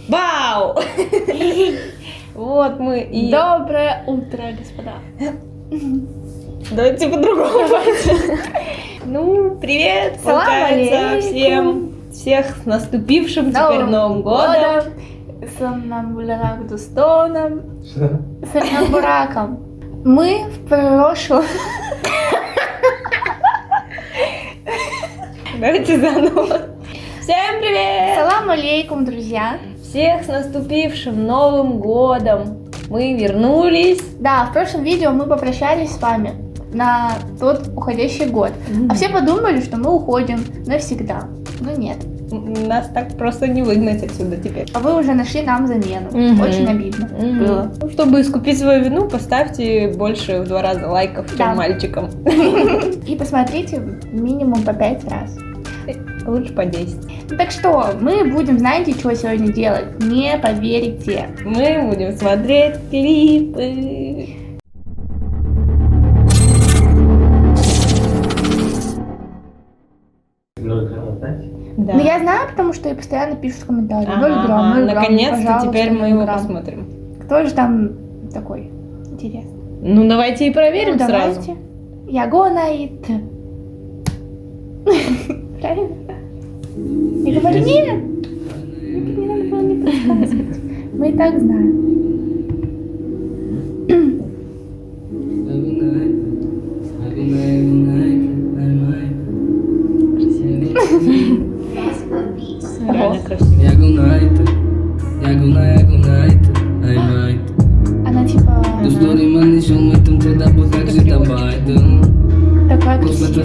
Вау! Вот мы и... Доброе утро, господа. Давайте по-другому. Ну, привет, Салам получается, алейкум. всем. Всех с наступившим теперь Новым годом. Салам Дустоном. Салам. Мы в прошлом... Давайте заново. Всем привет! Салам алейкум, друзья. Всех с наступившим Новым годом! Мы вернулись. Да, в прошлом видео мы попрощались с вами на тот уходящий год. А все подумали, что мы уходим навсегда. Но нет. Нас так просто не выгнать отсюда теперь. А вы уже нашли нам замену. Мгм. Очень обидно было. Ну, чтобы искупить свою вину, поставьте больше в 2 раза лайков, чем Да. мальчикам. И посмотрите минимум по 5 раз. Лучше по 10. Ну, так что, мы будем, знаете, что сегодня делать? Не поверите. Мы будем смотреть клипы. Да. Ну, я знаю, потому что я постоянно пишу в комментариях. Ага, 0 грамм, 0 грамм, наконец-то пожалуйста, теперь мы 0 его грамм. посмотрим. Кто же там такой? Интересно. Ну, давайте и проверим Ну, сразу. давайте. Я gonna eat. Правильно? Я говорю, нет! Не надо было не подсказывать. Мы и так знаем. Реально красиво. Она типа такая красивая.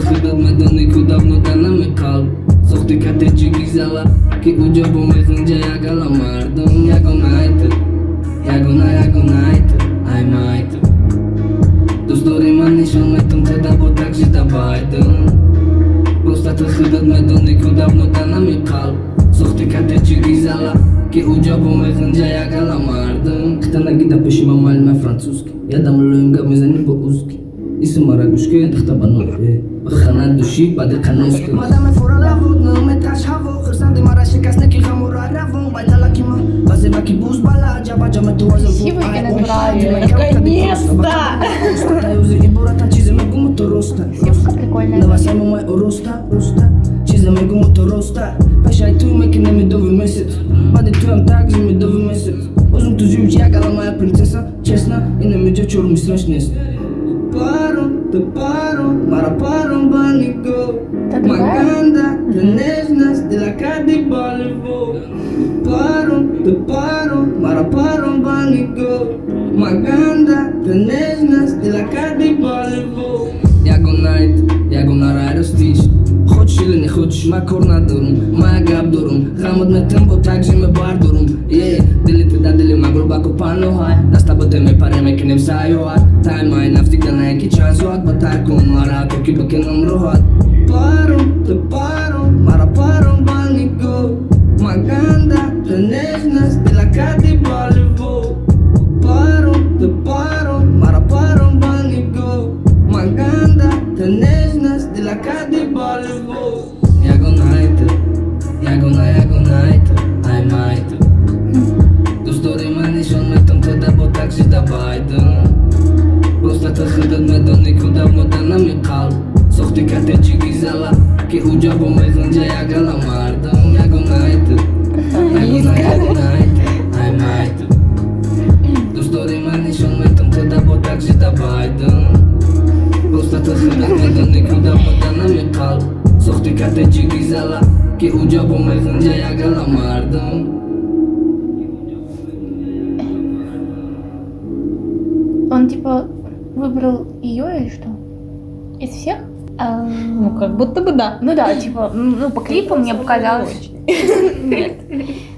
Красивый и натуральный. Наконец-то! Съемка прикольная. Это другая? Он типа выбрал ее или что? Из всех? Ну, как будто бы да. Ну да, типа, ну по клипу мне показалось, нет,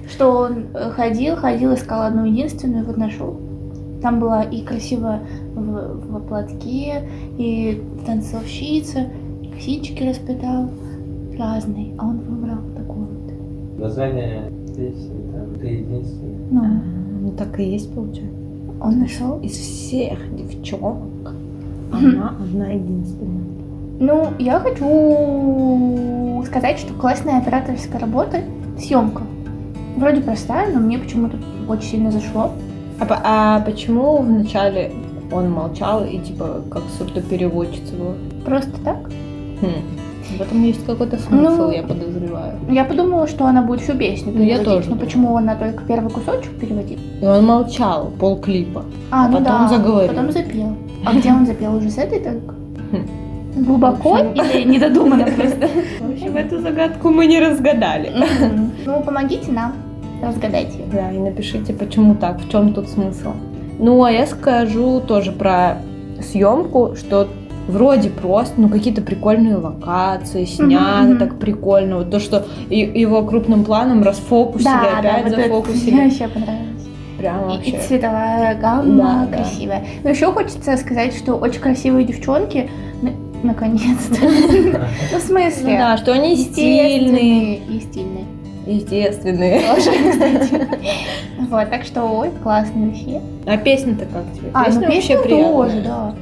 что он ходил, ходил, искал одну единственную, вот нашел. Там была и красивая в платке, и танцовщица, и косички расплетал, разные, а он выбрал такую вот. Название песни там «Ты единственная». Ну, Ну так и есть, получается. он нашел. Из всех девчонок она одна единственная. Ну, я хочу сказать, что классная операторская работа, съемка. Вроде простая, но мне почему-то очень сильно зашло. А почему вначале он молчал и типа как сурдопереводчица была? Просто так? В этом есть какой-то смысл, Ну, я подозреваю. Я подумала, что она будет всю песню Ну, я переводить. тоже Но думала. почему она только первый кусочек переводит? И он молчал полклипа. А, ну Потом да, заговорил. Потом запел. А где он запел? Уже с этой только? Хм. Глубоко или недодуманно просто? В общем, эту загадку мы не разгадали. Ну, помогите нам разгадать ее. Да, и напишите, почему так, в чем тут смысл. Ну, а я скажу тоже про съемку, что вроде просто, ну, какие-то прикольные локации, снято мгм. так прикольно. Вот то, что его крупным планом расфокусили, опять вот это зафокусили. мне вообще понравилось. Прям И вообще. цветовая гамма Да, да. красивая. Но еще хочется сказать, что очень красивые девчонки, наконец-то. Ну, в смысле? Ну да, что они стильные, Естественные и стильные. естественные. Тоже, кстати. Вот, так что, ой, классные вообще. А песня-то как тебе? А, ну вообще песня приятная. тоже, да.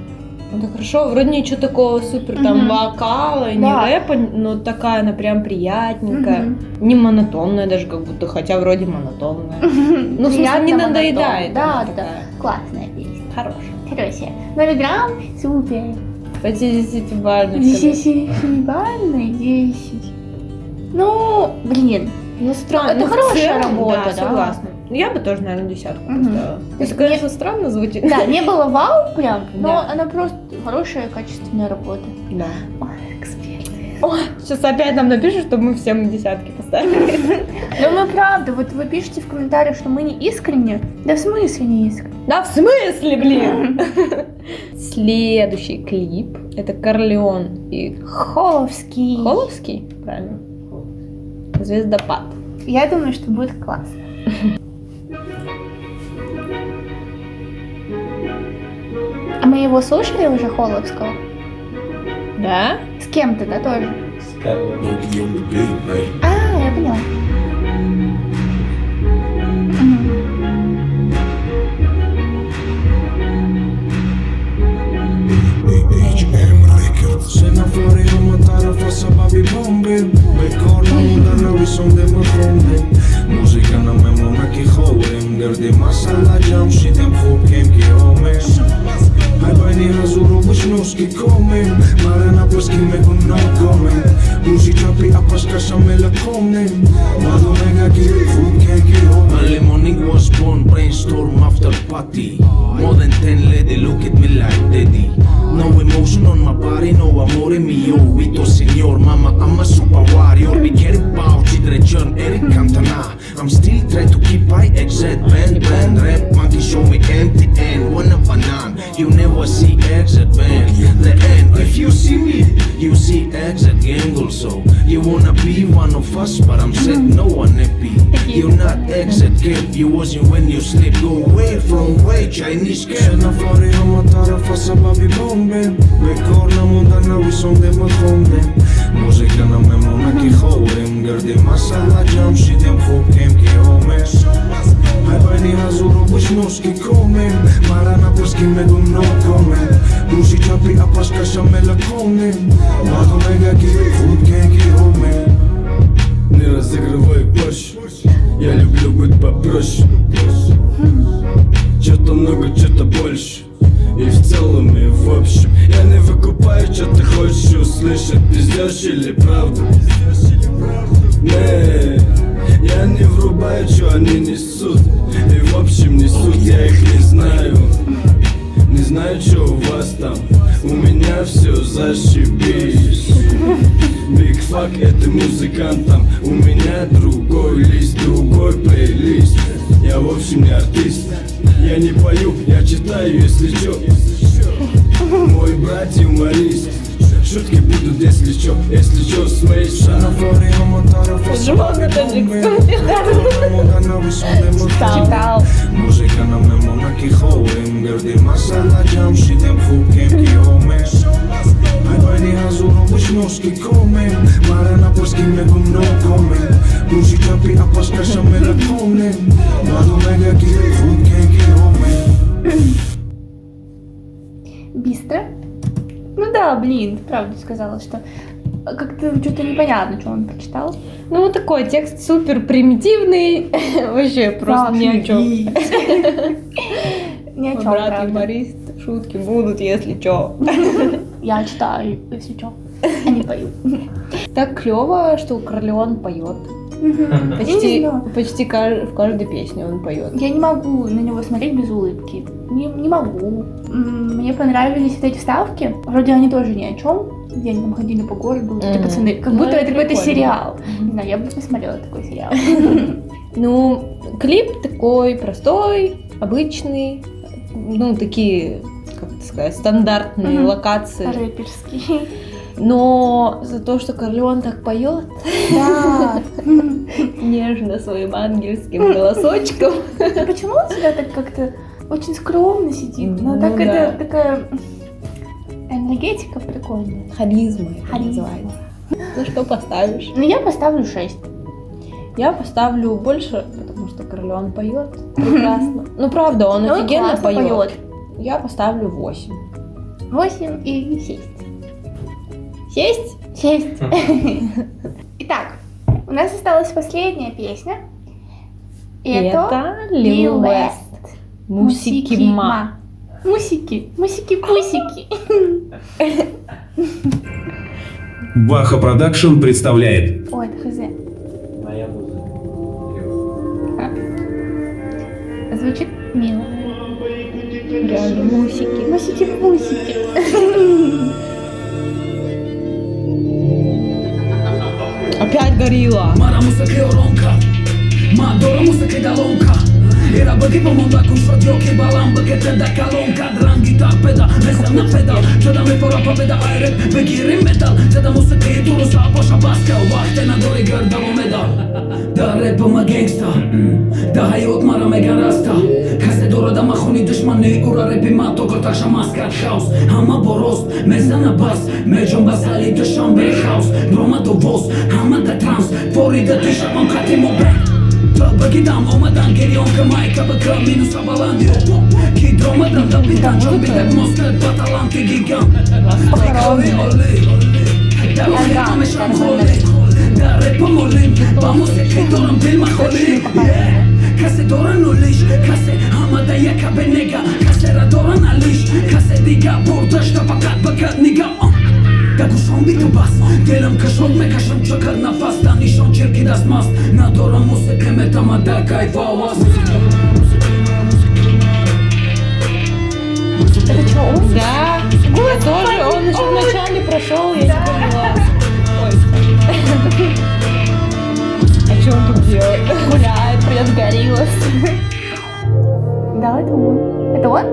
Ну, так хорошо, вроде ничего такого супер там Мгм. вокала, не Да. рэпа, но такая она прям приятненькая, Мгм. не монотонная даже как будто, хотя вроде монотонная. Ну, в смысле, не Приятно надоедает. монотонно. Да, она да, такая классная песня. Хорошая. Хорошая. 0 грамм, супер. По десятибалльной. Десятибалльный, 10. Ну, блин. Ну, странно. Это Ну, в хорошая целом, работа, да, да. согласна. Ну, я бы тоже, наверное, десятку Мгм. поставила. То есть Это, конечно, странно звучит. Да, не было вау прям, но Да. она просто хорошая, качественная работа. Да. Ой, эксперты. Сейчас опять нам напишут, чтобы мы всем десятки поставили. Ну, мы правда, вот вы пишете в комментариях, что мы не искренне. Да в смысле не искренне? Да в смысле, блин? Следующий клип это Корлеон и Холовский. Холовский, правильно? Звездопад. Я думаю, что будет классно. А мы его слушали уже, Холовского? Да? С кем-то, да, тоже? С Карлом. А, я поняла. Мгм. AHM Records. سنفاری همه طرف سببی بمبه به کار نموندن نویسنده مخونده موزیک نممونه که خویم گردی مسئله جمع شیدم خوب کم که آمه های بینی حضور بشنوس که کامم مره نپرس که میگم ناکامم گوشی چپی اپس کشم ملکامم مردم میگه که خوب کم که آمه Early morning was born, brainstorm after party. More than 10 lady look at me like daddy. No emotion on my body, no amore mio. Vito senor, mama, I'm a super warrior. Be careful, children, Eric Cantona. I'm still trying to keep I exit. Band, band, rap, monkey show me empty end. One a banana, you never see exit band. The end. If you see me, you see exit gang also. You wanna be one of us, but I'm said no one happy. You're not exit cap, you wasn't when you sleep. Go away from way Chinese cap. سنفاری همه طرف سببی بمبه به کار نموندن نویسنده مخونده موزیک نممونه که خویم گردی مسئله جمع شیدم خوب کم که آمه های بینی حضور بشنوس که کامم مره نپرس که میگم ناکامم گوشی چپی اپس کشم ملکامم مردم میگه که خوب کم که آمه Не разыгрывай борщ. Я люблю быть попроще. Чё-то много, чё-то больше. И в целом, и в общем. Я не выкупаю, что ты хочешь услышать. Пиздёшь или правду? Не, я не врубаю, что они несут. И в общем несут, я их не знаю. Не знаю, что у вас там. У меня все зашибись. Big fuck это музыкантам. У меня другой лист, другой плейлист. Я в общем не артист. Я не пою, я читаю, если чё. Мой брат юморист. Шутки будут, если чё, с моей стороны. سنفاری همه طرف Животное سببی بمبه таджикском. نموندن نویسنده مخونده Читал. موزیک نممونه که خویم گردی مسئله جمع شیدم خوب کم که آمه های بینی حضور بشنوس که کامم مره نپرس که میگم ناکامم گوشی چپی اپس کشم ملکامم مردم میگه که خوب کم که آمه Быстро. Ну да, блин, ты правду сказала, что Как-то что-то непонятно, что он прочитал. Ну, такой текст супер примитивный. Вообще просто ни о чем. Ни о чем, Брат правда. юморист, шутки будут, если чё. Я читаю, если чё, а не пою. Так клево, что Корлеон поет. Я не Почти, знаю. почти в каждой песне он поет. Я не могу на него смотреть без улыбки. Не могу. Мне понравились вот эти вставки. Вроде они тоже ни о чем. Где они там ходили по городу, вот эти пацаны. Как Ну, будто это это какой-то прикольно. сериал. Не знаю, я бы посмотрела такой сериал. Ну, клип такой простой, обычный. Ну, такие, как это сказать, стандартные локации. Рэперский. Но за то, что Корлеон так поет, Да. нежно своим ангельским голосочком. Почему он всегда так как-то очень скромно сидит? Но Ну так да. это такая энергетика прикольная. Харизма это Харизма. называется. Ну что поставишь? Ну, я поставлю 6. Я поставлю больше, потому что Корлеон поет прекрасно. Ну правда, он Он офигенно классно поет. поет. Я поставлю 8. 8 и 6. 6? 6. Итак, у нас осталась последняя песня. И это Лил Вест. Мусики Ма. Мусики. Мусики-пусики. Баха Продакшн представляет. Ой, это хз. Моя музыка. Звучит мило. Реально, мусики. Мусики-пусики. Опять горилла. Мара мусиқи ором кард, ман дорам мусиқи далон кард, ира баги ба монда кун шуд ёки баланд бикете да калон кард ранги торпеда мезана педал зада мефора победа айреп бигирим метал зада мусиқии дуруста боша баска вақте надори гирдаву медал да репама гангста да ҳаёт мара меган раста касе дорада махони душмани ура репи ма то гурташа маскат хаус ҳама бо рост мезана бас меҷон ба сали душанбе хаус дромаду воз ҳама да транс ворида дишавам хати мобен багидам омадан гирён ка майка бка минуса баландио ки дромадан да бидан ҷон бидак мозгат ба таланти гигант фикрҳои олӣ дар охир ҳамешам холӣ дар репам олим ба мусиқӣ дорам дилма холӣ касе дора нулиш касе ҳамада якабе нега касера дора налиш касе дига бурдашта фақат бакат нига да гӯшон биту бас дилам кашод мекашам чакар нафас да нишон чирки дастмаст надорам мусиқӣ метамада кайф оваз. Это что, он? Да. Я тоже, он еще вначале прошел, я не поняла. Ой. А что он тут делает? Гуляет, придет Gorillaz. Да, это он. Это он?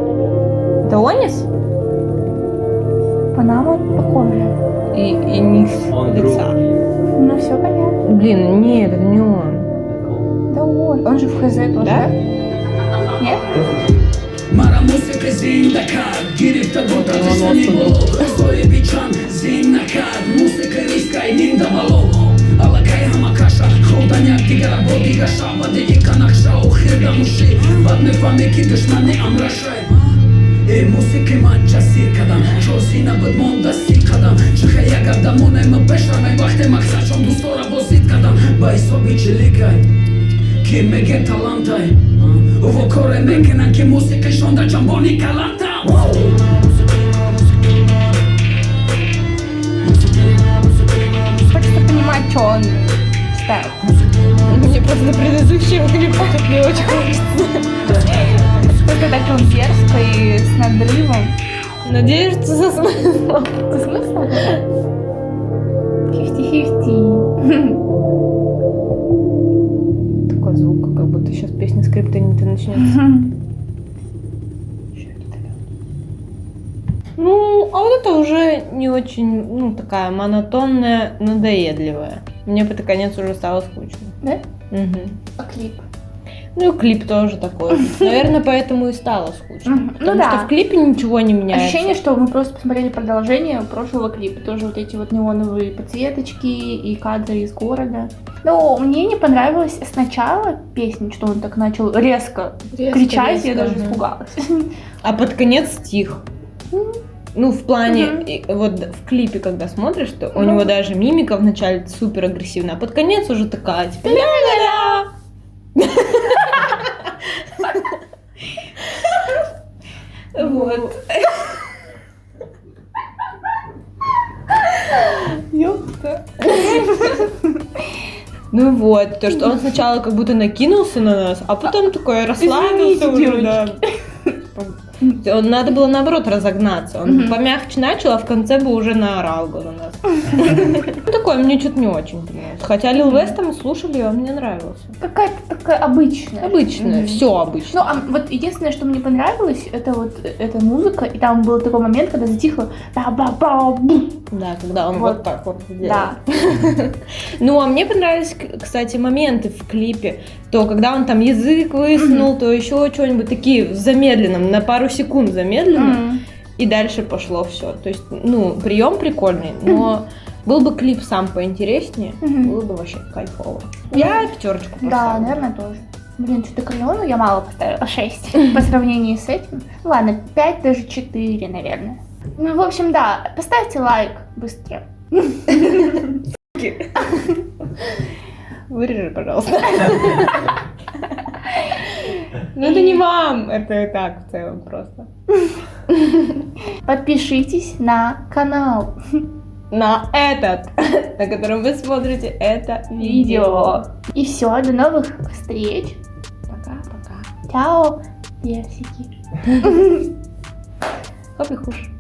Это Онис? Панама похожая. И низ Он друг. лица. Ну, все понятно. Блин, нет, это не он. Это он. Да он. Он же в ХЗ тоже, Да? да? Нет? Мара мусиқи зинда кард гирифта бо тартишани боло соҳиби чанд зин накард мусиқи рискай ним давало аллакай ҳама каша хӯрдан якдигара бо дига шавади ика нақшау хирда мушӣ баъд мефаҳмӣ ки душмани амрашай э мусиқи ман ҷасир кардам чозина буд монда си қадам чихе як адамонема пешравем вақте мақсадшон дӯстора бозид кардам ба ҳисоби чиликай ки меге талантай уво коре мекунанд ки мусиқишон дар ҷанбони каланта. Хочется понимать, что он читает. Мне просто предыдущего клипа тут не очень хочется. Просто так он дерзко и с надрывом. Надеюсь, что со смыслом. Со смыслом? 50-50. Такой звук, как будто сейчас песня Скриптонита начнется. Ну, а вот это уже не очень, ну, такая монотонная, надоедливая. Мне под конец уже стало скучно. Да? Мгм. А клип? Ну и клип тоже такой. Наверное, поэтому и стало скучно. Мгм. Потому Ну да. что в клипе ничего не меняется. Ощущение, что мы просто посмотрели продолжение прошлого клипа. Тоже вот эти вот неоновые подсветочки и кадры из города. Но мне не понравилось сначала песня, что он так начал резко, Резко, кричать, я резко, даже ага. испугалась. А под конец стих. Ну, в плане, вот в клипе, когда смотришь, то у него даже мимика вначале супер агрессивная, а под конец уже такая, типа, ля-ля-ля. Вот. Ёпта. Ну вот, то, что он сначала как будто накинулся на нас, а потом такой расслабился уже, да. Он, надо было наоборот разогнаться. Он помягче начал, а в конце бы уже наорал бы на нас. Ну такой, мне что-то не очень понравился. Хотя Лил Веста мы слушали, и он мне нравился. Какая-то такая обычная. Обычная, все обычное. Ну, а вот единственное, что мне понравилось, это вот эта музыка, и там был такой момент, когда затихло. Да, когда он вот так вот сделал. Да. Ну, а мне понравились, кстати, моменты в клипе. То, когда он там язык высунул, то еще что-нибудь, такие в замедленном, на пару секунд замедленно, и дальше пошло все. То есть, ну, прием прикольный, но был бы клип сам поинтереснее, было бы вообще кайфово. Я 5 поставила. Да, наверное, тоже. Блин, что-то Корлеону я мало поставила, 6 по сравнению с этим. Ладно, 5, даже 4, наверное. Ну, в общем, да, поставьте лайк быстро. Вырежи, пожалуйста. Ну это не вам, это и так в целом просто. Подпишитесь на канал. На этот, на котором вы смотрите это видео. И все, до новых встреч. Пока-пока. Чао, персики. Хоп и хуш.